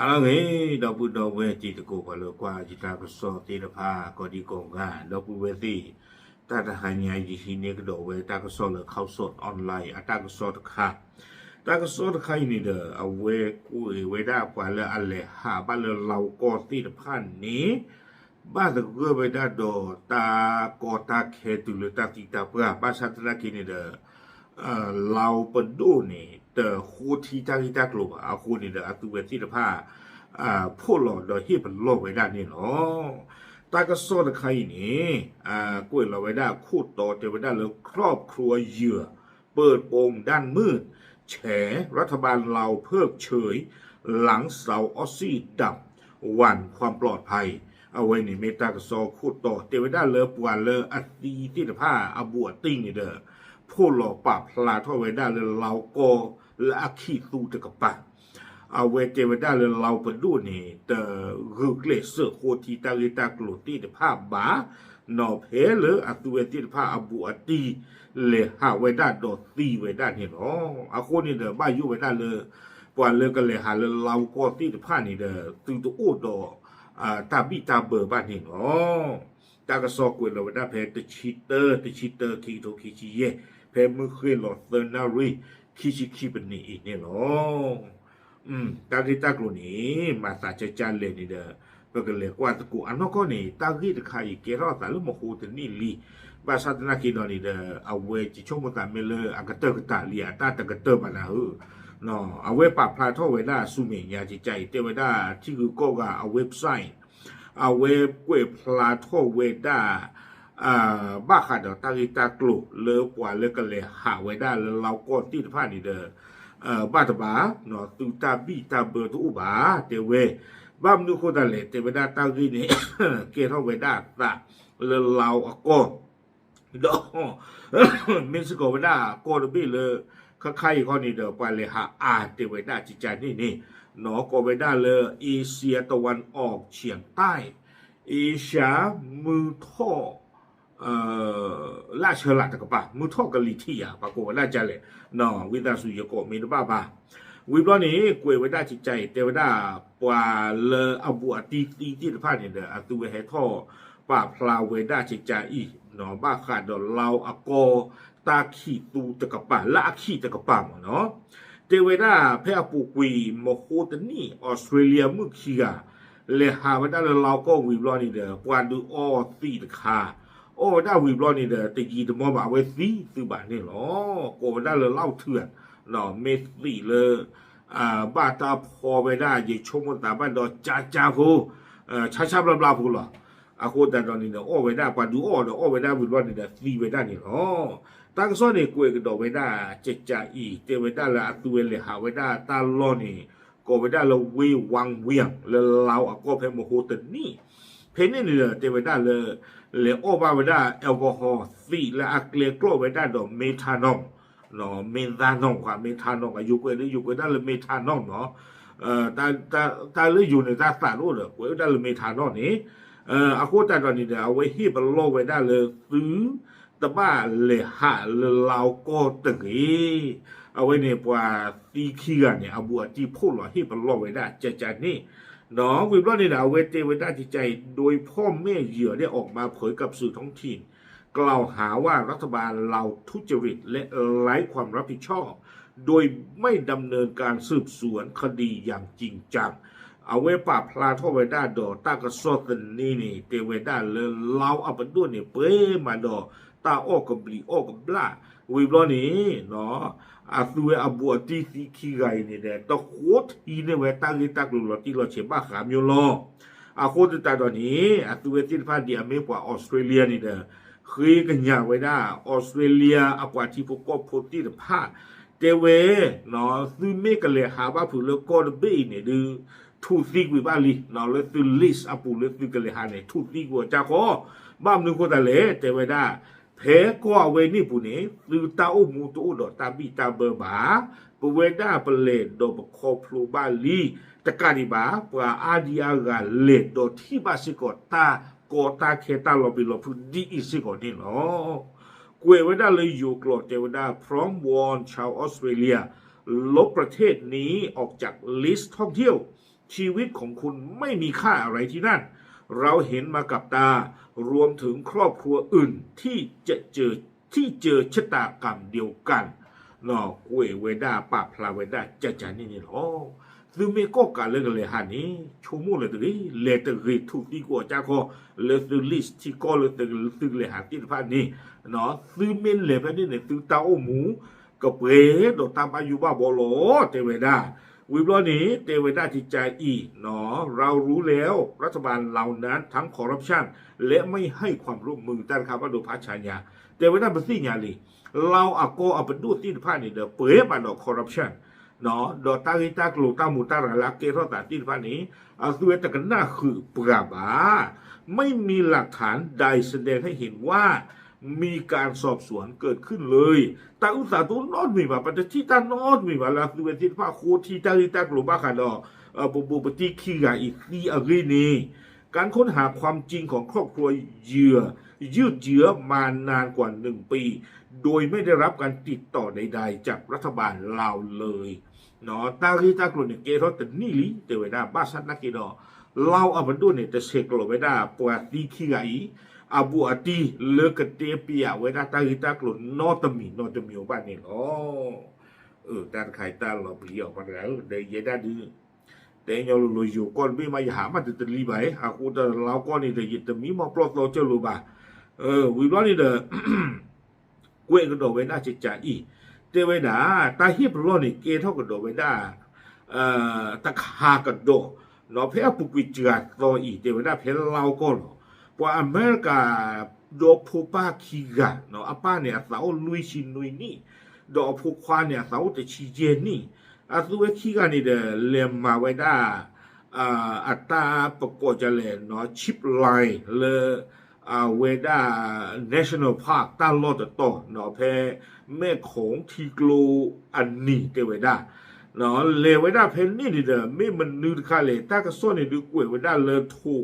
ဟါလၢအဂ့ၤ ဒီပုၢ်ဒီဝဲၢ်တံၤသကိး ပှၤလၢကွၢ်ယတၢ်ကစီၣ်သ့ၣ်တဖၣ် ကိးဒံကိးဂၤ ဒီပုၢ်ဝဲၢ်သ့ၣ်, တၢ်တဟါညါယဟံးန့ၢ်ကဒီးဝဲတၢ်ကစီၣ်လၢ Khaosod Online အတၢ်ကစီၣ်တခါ, တၢ်ကစီၣ်တခါအံၤန့ၣ်ဒီး အဝဲကွဲးဝဲဒၣ်ပှၤလၢအလဲၤဟးဘၣ်လၢလီကီၢ်သ့ၣ်တဖၣ်န့ၣ် ဘၣ်သဂၢၢ်ဝဲဒၣ်ဒီးတၢ်ကီတၢ်ခဲတုၤလၢတၢ်သံတၢ်ပှၢ် ဘၣ်ဆၣ်သနာ်က့န့ၣ်ဒီး လီပဒိၣ်န့ၣ် တဃိထံတၢ်ဂ့ၢ်တၢ်ကျိၤဘၣ်. အဃိန့ၣ်ဒီး အသုဝဲသ့ၣ်တဖၣ် ဖီၣ်လီၤဒီးဟ့ၣ်ပလီၢ်ဝဲဒၣ်န့ၣ်လီၤ. တၢ်ကစီၣ်တခါအံၤန့ၣ် ကွဲးလီၤဝဲဒၣ်ခိၣ်တီတဲဝဲဒၣ်လၢ ครอบครัวเหยื่อเปิดโปงด้านมืด แฉรัฐบาลลาวเพิกเฉย หลังสาวออสซี่ดับ หวั่นความปลอดภัย အဝဲန့ၣ်မ့ၢ်တၢ်ကစီၣ်ခိၣ်တီတဲဝဲဒၣ်လၢပှၤလၢအသံသ့ၣ်တဖၣ်အဘူးအတံၢ်န့ၣ်ဒီး ဖီၣ်လီၤပာ်ဖျါထီၣ်ဝဲဒၣ်လၢလီကီၢ်လၢအခံးသူတကပၤ အဝဲတဲဝဲဒၣ်လၢလီပဒိၣ်န့ၣ် တဂုာ်ကျဲးစၢးဃိထံတၢ်ဂ့ၢ်တၢ်ကျိၤသ့ၣ်တဖၣ်ဘၣ်, နီၢ်ဖဲလၢအသုဝဲသ့ၣ်တဖၣ်အဘူးအတံၢ် လဲၤဟးဝဲဒၣ်ဒီးသံဝဲဒၣ်န့ၣ်လီၤ. အဃိန့ၣ်ဒီး ဘၣ်ယိၣ်ဝဲဒၣ်လၢ ပှၤလၢကလဲၤဟးလၢလီကီၢ်သ့ၣ်တဖၣ်န့ၣ်ဒီး သုတအိၣ်ဒီး တၢ်ဘံၣ်တၢ်ဘၢဘၣ်န့ၣ်လီၤ. တၢ်ကစီၣ်ကွဲးလီၤဝဲဒၣ်ဖဲတဆံတၢ တဆံတၢ ခံကထိခံဆံယဲၢ် ဖဲမုၢ်ဃ့ၢ်လီၤသၢနၣ်ရံၣ် ခံဆံခံပနံးအံၤန့ၣ်လီၤ. တၢ်ဂ့ၢ်တၢ်ကျိၤန့ၣ် မၤသးကကလဲၣ်န့ၣ်ဒီး ပကလဲၤကွၢ်သကိးအနီၢ်ကီၢ်န့ၣ် တၢ်ဂ့ၢ်တခါအံၤကဲထီၣ်အသးလၢမဟိတနံၣ်လံ. ဘၣ်ဆၣ်သနာ်က့ဒီးန့ၣ်ဒီး အဝဲကဆိကမိၣ်သးမ့ၢ်လၢအကတၢၢ်ကတၢၢ်လံ အတၢ်တကတၢၢ်ဘၣ်နၤဧၢ အဝဲပာ်ဖျါထီၣ်ဝဲဒၣ်ဆူမဲာ်ညါကကါအံၤ တဲဝဲဒၣ်ထံဂုၤကီၢ်ဂၤအ website အဝဲကွဲးဖျါထီၣ်ဝဲဒၣ် ဘၣ်ဃးဒီးတၢ်ဂ့ၢ်တၢ်ကျိၤလၢပှၤလၢကလဲၤဟးဝဲဒၣ်လၢလီကီၢ်သ့ၣ်တဖၣ်န့ၣ်ဒီး ဘၣ်တဘၣ် သုတၢ်ဘံၣ်တၢ်ဘၢတအိၣ်ဘၣ် တဲဝဲ ဘၣ်မနုၤအဃိသတးလဲၣ် တဲဝဲဒၣ်တၢ်ဂ့ၢ်န့ၣ် ကဲထီၣ်ဝဲဒၣ်အသးလၢလီအကီၢ် ဒီး မ့ၢ်စ့ၢ်ကီးဝဲဒၣ်ကီၢ်တဘ့ၣ်လၢ ခါခါအံၤခီန့ၣ်ဒီး ပှၤလဲၤဟးအါတဲဝဲဒၣ်ကကါန့ၣ်န့ၣ် နီၢ်ကီၢ်ဝဲဒၣ်လၢ Asia တဝၢ်အီၣ်ဆံးတၢ် Asia မုၢ်ထီၣ် လၢအဆၢလၢ်တကပၤ မုၢ်ထီၣ်ကလံၤထံးယါ ပှၤကိးဝဲဒၣ်ကလဲၣ် ဝံသးစူၤယကိးမ့ၢ်တဘၣ်ဘၣ်. ဝံၤဘျီန့ၣ် ကွဲးဝဲဒၣ်ကကါအံၤ တဲဝဲဒၣ် ပှၤလၢအဘူးအတံၢ်သံသ့ၣ်တဖၣ်န့ၣ်ဒီး အသုဝဲဟဲထီၣ်ပာ်ဖျါဝဲဒၣ်ကကါအံၤ ဘၣ်ဃးဒီးလီအကီၢ်တၢ်ခံးသူတကပၤ လၢအခံးတကပၤမ့ၢ်နီၤ တဲဝဲဒၣ်ဖဲအပူၤကွံာ်မဟိတနံၣ် အီစထြ့လယါမုၣ်ခံဂၤ လဲၤဟးဝဲဒၣ်လၢလီကီၢ်ဝံၤဘျီန့ၣ်ဒီး ပှၤဒုးအီသံးတခါ အီၣ်ဝဲဒၣ်ဝံၤဘျီန့ၣ်ဒီး တယံာ်တမီၢ်ဘၣ် အဝဲသံသုးဘၣ်န့ၣ်လီၤ. ကိးဝဲဒၣ်လၢလီၣ်ထူဧါ မ့ၢ်သံးလၢ ဘၣ်တၢ်ဖီဝဲဒၣ် ယဆိကမိၣ်သးဘၣ်ဒီးကကါဖိ ဆါဆါဘျါဘျါဖိလီၤ. အဃိသတးဒီးန့ၣ်ဒီး အီၣ်ဝဲဒၣ် ပှၤဒုးအီၣ်ဒီးအီၣ်ဝဲဒၣ်ဝံၤဘျီန့ၣ်ဒီး သံဝဲဒၣ်န့ၣ်လီၤ. တၢ်ကစီၣ်န့ၣ်ကွဲးကဒီးဝဲဒၣ် ကကါအံၤ တဲဝဲဒၣ်လၢအသုဝဲလဲၤဟးဝဲဒၣ်တၢ်လီၢ်န့ၣ် ကိးဝဲဒၣ်လၢ ဝ့ၢ်ဝၣ်ဝံၣ် လၢလီအကီၢ်ဖဲမဟိတနံၣ် ဖဲန့ၣ်န့ၣ်ဒီး တဲဝဲဒၣ်လၢ လဲၤအီၣ်ဘၣ်ဝဲဒၣ် alcohol သံးလၢအကျဲကျီၢ်ဝဲဒၣ်ဒီး methanol methanol ကွၢ် methanol ကွၢ် ယိၤကွဲးလၢ ယိၤကွဲးဒၣ်လၢ methanol နီၤ တၢ်လၢယိၤန့ၣ် တၢ်သးတအိၣ်ဒီး ကွဲးဝဲဒၣ်လၢ methanol န့ၣ် အဃိသတးဒီးန့ၣ်ဒီး အဝဲဟ့ၣ်ပလီၢ်ဝဲဒၣ်လၢသု တဘၣ်လဲၤဟးလၢလီကီၢ်တဂ့ၤ. အဝဲန့ၣ်ပှၤသံခံဂၤန့ၣ် အဘူးအတံၢ်ဖီၣ်လီၤဟ့ၣ်ပလီၢ်ဝဲဒၣ်ကကါန့ၣ် ဝံၤဘျီန့ၣ်ဒီး အဝဲတဲဝဲဒၣ်ကကါအံၤ โดยพ่อแม่เหยื่อได้ออกมาเผยกับสื่อท้องถิ่น กล่าวหาว่ารัฐบาลลาวทุจริตและไร้ความรับผิดชอบ โดยไม่ดำเนินการสืบสวนคดีอย่างจริงจัง အဝဲပာ်ဖျါထီၣ်ဝဲဒၣ်ဒီးတၢ်ကစီၣ်သန့န့ၣ် တဲဝဲဒၣ်လၢလီအပဒိၣ်န့ၣ် ပှဲၤမးဒီးတၢ်အီၣ်ကဘျံးအီၣ်ကဘျၣ် ဝံၤဘျီန့ၣ် အသုဝဲအဘူးအတံၢ်သံခံဂၤအံၤန့ၣ်ဒီး တဃိထံန့ၢ်ဝဲတၢ်ဂ့ၢ်တၢ်ကျိၤလီၤတံၢ်လီၤဆဲးဘၣ်ဃးမျိၤလီၤ. အဃိသတးဒီးန့ၣ် အသုဝဲသ့ၣ်တဖၣ်ဒ်အမ့ၢ်ပှၤအီစထြ့လယါန့ၣ်ဒီး ဃ့ကညးဝဲဒၣ် အီစထြ့လယါအပှၤထံဖိကီၢ်ဖိသ့ၣ်တဖၣ် တဲဝဲ သုမ့ၢ်ကလဲၤဟးဘၣ်ဖုးလၢကီၢ်တဘ့ၣ်အံၤန့ၣ်ဒုး ထူးသံကွံာ်ဘၣ်လံ လၢသု list အပူၤလၢသုကလဲၤဟးန့ၣ် ထူးသံကွံာ်အီၤကၢ်ဃီ ဘၣ်မနုၤဃိသတးလဲၣ် တဲဝဲဒၣ် ဖဲကီၢ်အဝဲန့ၣ်ပူၤန့ၣ် သုတၢ်အိၣ်မူတအိၣ်ဒီးတၢ်ဘံၣ်တၢ်ဘၢဘၣ် ပဝဲဒၣ်ပလဲၤဒီးပခီဖျိဘၣ်လံ တကးဒံးဘၣ် ပှၤအါဒံအါဂၤလဲၤဒီးထံၣ်ဘၣ်စ့ၢ်ကီးတၢ်ကီတၢ်ခဲတၢ်လီၤဘံလီၤဖုးဒ်အံၤစ့ၢ်ကီးန့ၣ်လီၤ. ကွဲးဝဲဒၣ်လၢယိၤကျိာ်တဲဝဲဒၣ် พร้อมวอนชาวออสเตรเลีย ลบประเทศนี้ออกจาก list ท่องเที่ยว ชีวิตของคุณไม่มีค่าอะไรที่นั่น เราเห็นมากับตา รวมถึงครอบครัวอื่นที่จะเจอที่เจอชะตากรรมเดียวกัน ကွဲးဝဲဒၣ်ပာ်ဖျါဝဲဒၣ်ကကန့ၣ်န့ၣ်လီၤ. သုမ့ၢ်ကီၣ်ကးလၢကလဲၤဟးန့ၣ် ဆိကမိၣ်လၢတဂ့ၤ လဲၤတဂ့ၤ ထူးသံကွံာ်အီၤကၢ်ခီ လၢသု list ထံကီၢ်လၢသုကလဲၤဟးသ့ၣ်တဖၣ်န့ၣ် သုမ့ၢ်လဲၤဖဲန့ၣ်န့ၣ် သုတၢ်အိၣ်မူ ကပှဲၤဒီးတၢ်ဘၣ်ယိၣ်ဘၣ်ဘီလီၤ တဲဝဲဒၣ်. ဝံၤဘျီန့ၣ် တဲဝဲဒၣ်ကကအံၤ เรารู้แล้ว รัฐบาลเหล่านั้นทั้ง corruption และไม่ให้ความร่วมมือ တၢ်တခါဘၣ်ဒိဖးဆါညါ တဲဝဲဒၣ်ပသ့ၣ်ညါလံ လၢအကီၢ်အပဒိၣ်သ့ၣ်တဖၣ်န့ၣ်ဒီး ပှဲၤဘၣ်ဒီး corruption ဒီးတၢ်ဂ့ၢ်တၢ်ကျိၤတၢ်မူးတၢ်ရၤလၢအကဲထီၣ်သးသ့ၣ်တဖၣ်န့ၣ် အသုဝဲတကနၣ်ဃုာ်ပှၤဘၣ် ไม่มีหลักฐานใดแสดงให้เห็นว่ามีการสอบสวนเกิดขึ้นเลย တၢ်အုၣ်သးတအိၣ်နီတမံၤဘၣ် ပတထံၣ်တၢ်နီတမံၤဘၣ် လၢအသုဝဲသ့ၣ်တဖၣ်ဃိထံတၢ်ဂ့ၢ်တၢ်ကျိၤဘၣ်ဃးဒီး ပဘိးပတံၢ်ခံဂၤအံၤသံအဂ့ၢ်န့ၣ် การค้นหาความจริงของครอบครัวเหยื่อยืดเยื้อมานานกว่าหนึ่งปี โดยไม่ได้รับการติดต่อใดๆจากรัฐบาลลาวเลย တၢ်ဂ့ၢ်တၢ်ကျိၤန့ၣ် ကဲထီၣ်တနံၣ်လံ တဲဝဲဒၣ် ဘၣ်ဆၣ်နာ်က့ဒီး လၢအပဒိၣ်န့ၣ် တဆဲးကျိးဝဲဒၣ် ပှၤသံခံဂၤအံၤ အဘူးအတံၢ်လၢကတဲပျးဝဲဒၣ်တၢ်ဂ့ၢ်တၢ်ကျိၤနီတမံၤနီတမံၤဘၣ်န့ၣ်လီၤ. တၢ်တခါအံၤတၢ်လီၤပျံၤအီၤ ပှၤတဂၤဧၢ ဒီးယဲဒၣ်ဒုး တဲညီလိၤလိၤ ယိၤကီၢ်တဘ့ၣ်မး ယဟးမးတတလံဘၣ် အဃိတၢ်လၢကီၢ်န့ၣ်ဒီး ယတမံမီၢ်ပျီၢ်သီကၢၢ်လိၤဘၣ်. ဝံၤဘျီန့ၣ်ဒီး ကွဲးကဒီးဝဲဒၣ်ကကအံၤ တဲဝဲဒၣ် တၢ်ဟ့ၣ်ပလီၢ်န့ၣ် ကဲထီၣ်ကဒီးဝဲဒၣ် တခါကဒီး ဖဲအပူၤကွံာ်စှၤသီအံၤ တဲဝဲဒၣ်ဖဲလၢကီၢ်လီၤ. ပှၤအမဲရကၤ ဒီဖိပၢ်ခံဂၤ အပၢ်န့ၣ် အသးအိၣ်လွံၢ်ဆံနွံနံၣ် ဒီးအဖိခွါန့ၣ် အသးအိၣ်တဆံယဲၢ်နံၣ် အသုဝဲခံဂၤန့ၣ်ဒီး လဲၤမၤဝဲဒၣ် အတၢ်ပကိးကလဲၣ် zip line လၢ အဝဲဒၣ် National Park တၢ်လီၢ်တတီၤ ဖဲ မဲၢ်ခိၣ်ထံကျိအနံၤ တဲဝဲဒၣ် လဲၤဝဲဒၣ်ဖဲန့ၣ်န့ၣ်ဒီး မ့ၢ်မနုၤတခါလဲၣ် တၢ်ကစီၣ်န့ၣ်ဒုးကွဲးဝဲဒၣ်လၢထိး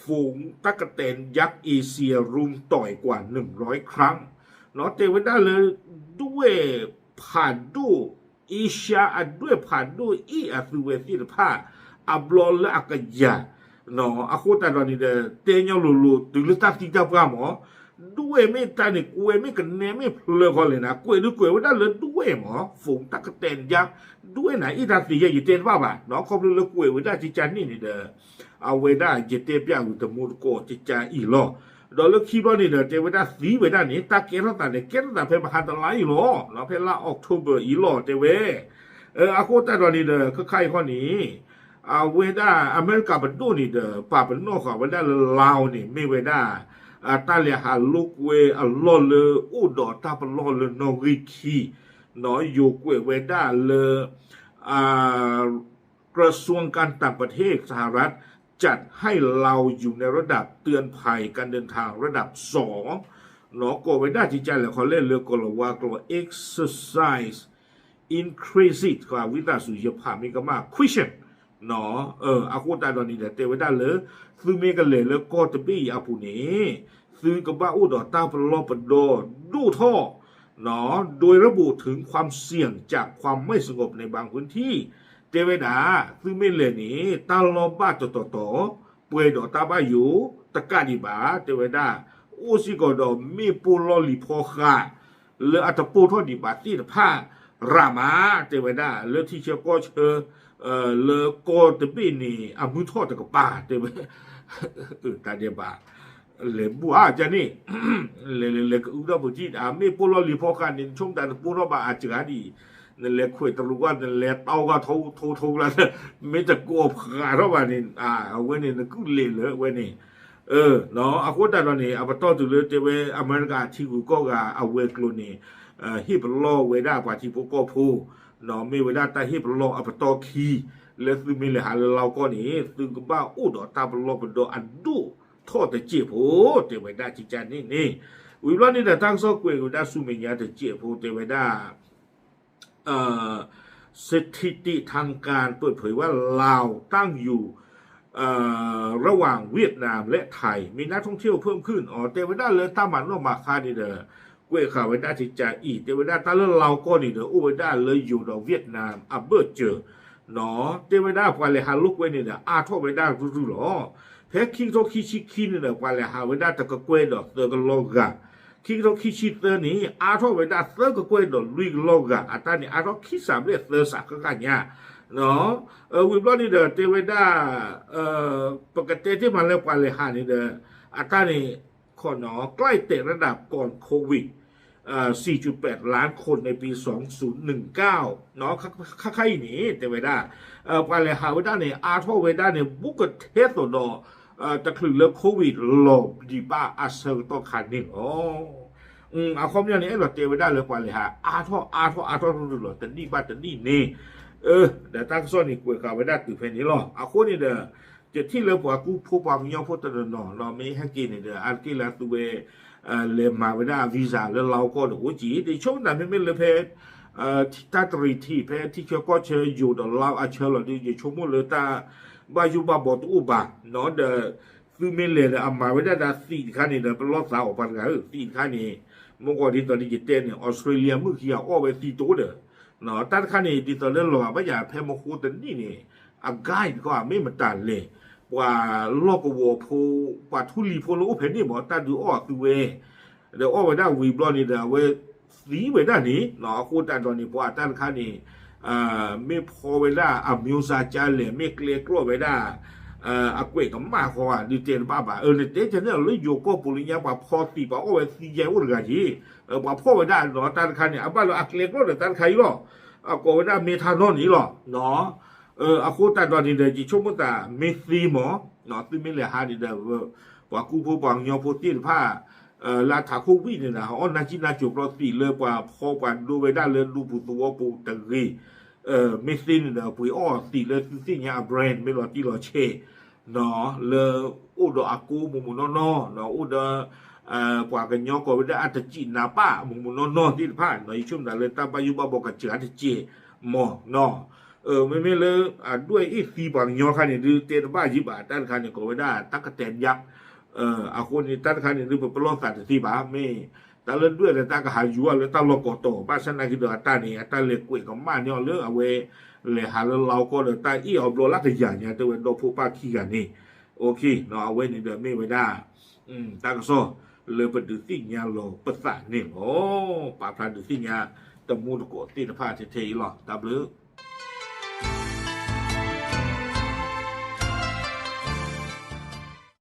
ဖူးတၢ်ကတဲာ်ယါအ့စံယါ ရူၢ်တွဲၣ်ကွၢ် နုၢ်ရီခရၣ် တဲဝဲဒၣ်လၢ ဒွဲၣ်ဖးဒိၣ် အ့ရှါအဒွဲၣ်ဖးဒိၣ်အ့ၣ်အသုဝဲသ့ၣ်တဖၣ် အဘျီလၢအကယၤ အဃိသတးဒီးန့ၣ်ဒီး တဲညီလိၤလိၤ တုၤလၢတၢ်သံတၢ်ပှၢ်မး ဒွဲၣ်မ့ၢ်တၢ်န့ၣ် ကွဲးမ့ၢ်ကနဲမ့ၢ်ဖျၢၣ်ဃီလဲၣ်နၤ ကွဲးဒုးကွဲးဝဲဒၣ်လၢဒွဲၣ်မး ဖူးတၢ်ကတဲာ်ယါ ဒွဲၣ်နၤအ့ၣ်တၢ်သ့ယဲၢ် ယတဲတဘၣ်ဘၣ် ခီဖျိလၢကွဲးဝဲဒၣ်ကကန့ၣ်န့ၣ်ဒီး အဝဲဒၣ်ယတဲပျးအုးတမူတကိးကကအံၤလီၤ. ဒီးလၢခံဘျီန့ၣ်ဒီး တဲဝဲဒၣ်သံဝဲဒၣ်န့ၣ် တၢ်ကဲထီၣ်သးန့ၣ် ကဲထီၣ်သးဖဲမဟါတလါအံၤလီၤ. ဖဲလါ October အံၤလီၤ တဲဝဲ အဃိသတးဒီးန့ၣ်ဒီး ခဲခါအံၤခီန့ၣ် အဝဲဒၣ်အမဲရကၤပဒိၣ်န့ၣ်ဒီး ပာ်ပနီၣ်ဃာ်ဝဲဒၣ်လၢ Laos န့ၣ် မ့ၢ်ဝဲဒၣ် တၢ်လဲၤဟးလိာ်ကွဲအလီၢ်လၢအိၣ်ဒီးတၢ်ပလီၢ်လၢနီၣ်ဂံၢ်ခံ ယိၤကွဲးဝဲဒၣ်လၢ กระทรวงการต่างประเทศสหรัฐ จัดให้ลาวอยู่ในระดับเตือนภัยการเดินทางระดับ สอง ကိးဝဲဒၣ်ကကလဲၣ် ခီလဲၣ်လၢကီၢ်လၤဝါကျိာ် exercise increases ဝံသးစူၤ ယဖးမ့ၢ်ကမၣ် question အဃိသတးဒီးန့ၣ်ဒီး တဲဝဲဒၣ်လၢ သုမ့ၢ်ကလဲၤလၢကီၢ်တဘ့ၣ်အံၤအပူၤန့ၣ် သုကဘၣ်အိၣ်ဒီးတၢ်ပလီၢ်ပဒီဒိၣ်ထီၣ် โดยระบุถึงความเสี่ยงจากความไม่สงบในบางพื้นที่ တဲဝဲဒၣ် သုမ့ၢ်လဲၤန့ၣ် တၢ်လီၢ်ဘၣ်တတီၤတီၤ ပှဲၤဒီးတၢ်ဘၣ်ယိၣ် တကးဒံးဘၣ် တဲဝဲဒၣ် အိၣ်စ့ၢ်ကီးဒီးမ့ၣ်ပိၢ်လီၢ်လံၤဖီဃး လၢအတပိၢ်ထီၣ်ဒံးဘၣ်သ့ၣ်တဖၣ် ရၤမး တဲဝဲဒၣ် လၢထံဆၢကီၢ်ဆၢ လၢကီၢ်တဘ့ၣ်န့ၣ် အမုၢ်ထီၣ်တကပၤ တဲဝဲ တၢ်ဒဲးဘး လဲၤဘူၣ်အါကန့ၣ် လဲၤလဲၤလဲၤကအုထီၣ်ပူၤထံၣ် အမ့ၣ်ပိၢ်လီၢ်လံၤဖီဃးန့ၣ် ဆိကမိၣ်တၢ်တပိၢ်ထီၣ်ဘၣ်အစှၤဒံး နလဲၤခွဲးတရူးကီၢ် နလဲၤတီကီၢ်ထိထိကလါ မ့ၢ်တကိးဖျါထီၣ်ဘၣ်န့ၣ် အဝဲန့ၣ် နကုၢ်လဲၤလၢဝဲန့ၣ် အဃိသတးဒီးန့ၣ် အပတီၢ်တုၤလၢတဲဝဲ အမဲရကၤထံဂုၤကီၢ်ဂၤအဝဲၤကျိၤန့ၣ် ဟ့ၣ်ပလီၢ်ဝဲဒၣ်ပှၤထံဖိကီၢ်ဖိ မ့ၢ်ဝဲဒၣ်တၢ်ဟ့ၣ်ပလီၢ်အပတီၢ်ခံ လၢသုမ့ၢ်လဲၤဟးလၢလီၢ်ကီၢ်န့ၣ် သုကဘၣ်အိၣ်ဒီးတၢ်ပလီၢ်ပဒီအဒိၣ်ထီၣ်တစဲးဖိ တဲဝဲဒၣ်ကကန့ၣ်န့ၣ် ဝံၤဘျီန့ၣ်ဒီးတၢ်ကစီၣ်ကွဲးက့ၤဝဲဒၣ်ဆူမဲာ်ညါတစဲးဖိ တဲဝဲဒၣ် เอ่อ สถิติทางการเปิดเผยว่าลาวตั้งอยู่ เอ่อ ระหว่างเวียดนามและไทย มีนักท่องเที่ยวเพิ่มขึ้น အတဲဝဲဒၣ်လၢတၢ်မၤနီၣ်မၤဃါန့ၣ်ဒီး ကွဲးဃာ်ဝဲဒၣ်ကကအံၤ တဲဝဲဒၣ်တၢ်လၢလီၢ်ကီၢ်န့ၣ်ဒီး အိၣ်ဝဲဒၣ်လၢယိၤဒီး Vietnam အဘၢၣ်စၢၤ တဲဝဲဒၣ်ပှၤလဲၤဟးလိာ်ကွဲန့ၣ်ဒီး အါထီၣ်ဝဲဒၣ်ရုၢ်ရုၢ်လီၤ. ဖဲခံကထိခံဆံခံန့ၣ်ဒီး ပှၤလဲၤဟးဝဲဒၣ်တကကွဲၢ်ဒီးသၢကလီၢ်ဂၤ, ခံကထိခံဆံသၢန့ၣ် အါထီၣ်ဝဲဒၣ်သၢကကွဲၢ်ဒီးလွံၢ်ကလီၢ်ဂၤ, အတၢ်န့ၣ်အါထီၣ်ခံစးဘျဲၣ်သၢစးဃၣ်ဃၣ်ညါ ဝံၤဘျီန့ၣ်ဒီးတဲဝဲဒၣ် ပကတဲတ့ၢ်မးလၢပှၤလဲၤဟးန့ၣ်ဒီး အတၢ်န့ၣ် ใกล้แตะระดับก่อนโควิด สี่จุดแปดล้านคนในปีสองศูนย์หนึ่งเก้า เนาะ ခါခါအံၤန့ၣ် တဲဝဲဒၣ် ပှၤလဲၤဟးဝဲဒၣ်န့ၣ် အါထီၣ်ဝဲဒၣ်န့ၣ် ဘူးကထဲသိးဒီး တချုးလၢ COVID လီၤဒံးဘၣ်အဆၢကတီၢ်ခါန့ၣ်လီၤ. အခီပညီန့ၣ် အဲၣ်ဒိးတဲဝဲဒၣ်လၢပှၤလဲၤဟး အါထီၣ်အါထီၣ်အါထီၣ်ရုၢ်ရုၢ်လီၤ တနံၣ်ဘၣ်တနံၣ်န့ၣ် ဒီးတၢ်ကစီၣ်န့ၣ် ကွဲးဃာ်ဝဲဒၣ်တုၤဖဲန့ၣ်လီၤ. အဃိန့ၣ်ဒီး ယထံၣ်လၢပှၤကူဖိပှၤကညီဖိတနီၤနီၤ မ့ၢ်ဟဲက့ၤန့ၣ်ဒီး အါတက့ၢ်လၢအသုဝဲ လဲၤမၤဝဲဒၣ် visa လၢလါကီၢ်ဒီးအိၣ်က့ၤ ယဆိကမိၣ်မ့မ့ၢ်လၢဖဲ တၢ်တရံးထံး ဖဲထံဆၢကီၢ်ဆၢယိၤဒီးလါအဆၢလီၤဒီး ယဆိကမိၣ်လၢတၢ်ဘၣ်ယိၣ်ဘၣ်ဘီတအိၣ်ဘၣ် ဒီး သုမ့ၢ်လဲၤဒီးအမၤဝဲဒၣ်ဒီးသံးတခါန့ၣ်ဒီး ပလီၢ်သးအီၤပှၤတဂၤဧၢ သံးတခါန့ၣ် မ့ၢ်ဂီၤဒ်သိးဒီးယတဲန့ၣ် Australia မုၣ်ခံဂၤအီၣ်ဝဲသံးတအိၣ်ဒီး တၢ်တခါန့ၣ် ဒ်သိးလၢလီၤဂာ်ဘၣ်ယၤဖဲမဟိတနံၣ်န့ၣ် အ guide တခီ မ့ၢ်မတၤလဲၣ် ပှၤလီၢ်ကဝီၤဖိ ပှၤထူလံၤဖိလၢအိၣ်ဖဲန့ၣ်မး တၢ်ဒုးအီၣ်အသုဝဲ ဒီးအီၣ်ဝဲဒၣ်ဝံၤဘျီန့ၣ်ဒီး အဝဲသံဝဲဒၣ်န့ၣ် အဃိသတးဒီးန့ၣ် ပှၤတၢ်တခါန့ၣ် မ့ၢ်ဖီဝဲဒၣ်အမျိုးစားကါလဲၣ် မ့ၢ်ကျဲကျီၢ်ဝဲဒၣ် အကွဲးကမၣ်ဃီဧါ ဒုးတဲတဘၣ်ဘၣ်. အၢ နတဲကန့ၣ်လၢယိၤကီၢ်ပူၤလၢညါ ပှၤဖီသံး ပှၤအီၣ်ဝဲသံးယဲအိၣ်တဂၤက့ၤ ပှၤဖီၣ်ဝဲဒၣ်ဒီးတၢ်တခါန့ၣ် အဘၣ်လၢအကျဲကျီၢ်ဒီးတၢ်တခါအံၤလီၤ. အကိးဝဲဒၣ် methanol န့ၣ်လီၤ. အဃိသတးဒီးန့ၣ်ဒီး ယဆိကမိၣ်သးမ့ၢ်သ့မး သုမ့ၢ်လဲၤဟးန့ၣ်ဒီး ပှၤကူဖိပှၤကညီဖိသ့ၣ်တဖၣ် လၢအထးခိၣ်ဝံၣ်န့ၣ်ဒီး အီၣ်နၢ်ကံၣ်နၢ်ကိၤကျီသံးလၢပှၤဖီပှၤဒိဝဲဒၣ်လၢဒူပူၤသဝီပူၤတဂ့ၤ မ့ၢ်သ့န့ၣ်ဒီး ပှ့ၤအီၣ်သံးလၢသုသ့ၣ်ညါအ brand မ့ၢ်လီၤတံၢ်လီၤဆဲး လၢအိၣ်ဒီးအကိးမုၢ်မုၢ်နီၢ်နီၢ် အိၣ်ဒီး ပှၤကညီကိးဝဲဒၣ်အတစံးနါပၢ်မုၢ်မုၢ်နီၢ်နီၢ်သ့ၣ်တဖၣ် ယဆိကမိၣ်သးလၢတၢ်ဘၣ်ယိၣ်ဘၣ်ဘီကစၢ်တစဲးမး မ့မ့ၢ်လၢ အဒွဲၣ်အ့ၣ်သံပှၤကညီခါန့ၣ် ဒုးတဲတဘၣ်ယံၤဘၣ် တၢ်တခါန့ၣ် ကိးဝဲဒၣ် တၢ်ကတဲာ်ညါ အဃိန့ၣ် တၢ်တခါန့ၣ် ဒုးပပလီၢ်သးတသ့ဘၣ် မ့ၢ်တၢ်လၢဒွဲၣ်လၢတၢ်ကဟးယူၤအီၤလၢတၢ်လီၢ်ကိးတီၤ ဘၣ်ဆၣ်သနာ်က့ဒီးအတၢ်န့ၣ် အတၢ်လဲၤကွဲးကမၣ်န့ၢ်အီၤလၢအဝဲ လဲၤဟးလၢလါကီၢ်ဒီးတၢ်အ့ၣ်အီၤဘျီလၢကယၤညါ တဲဝဲဒီဖိပၢ်ခံဂၤန့ၣ် အဝဲန့ၣ်ဒီးမ့ၢ်ဝဲဒၣ် တၢ်ကစီၣ်လၢပဒုးသ့ၣ်ညါလီၤပသးန့ၣ်လီၤ. ပာ်ဖျါဒုးသ့ၣ်ညါတမူတကိးသ့ၣ်တဖၣ်ထဲထဲအံၤလီၤ. တၢ်ဘျုး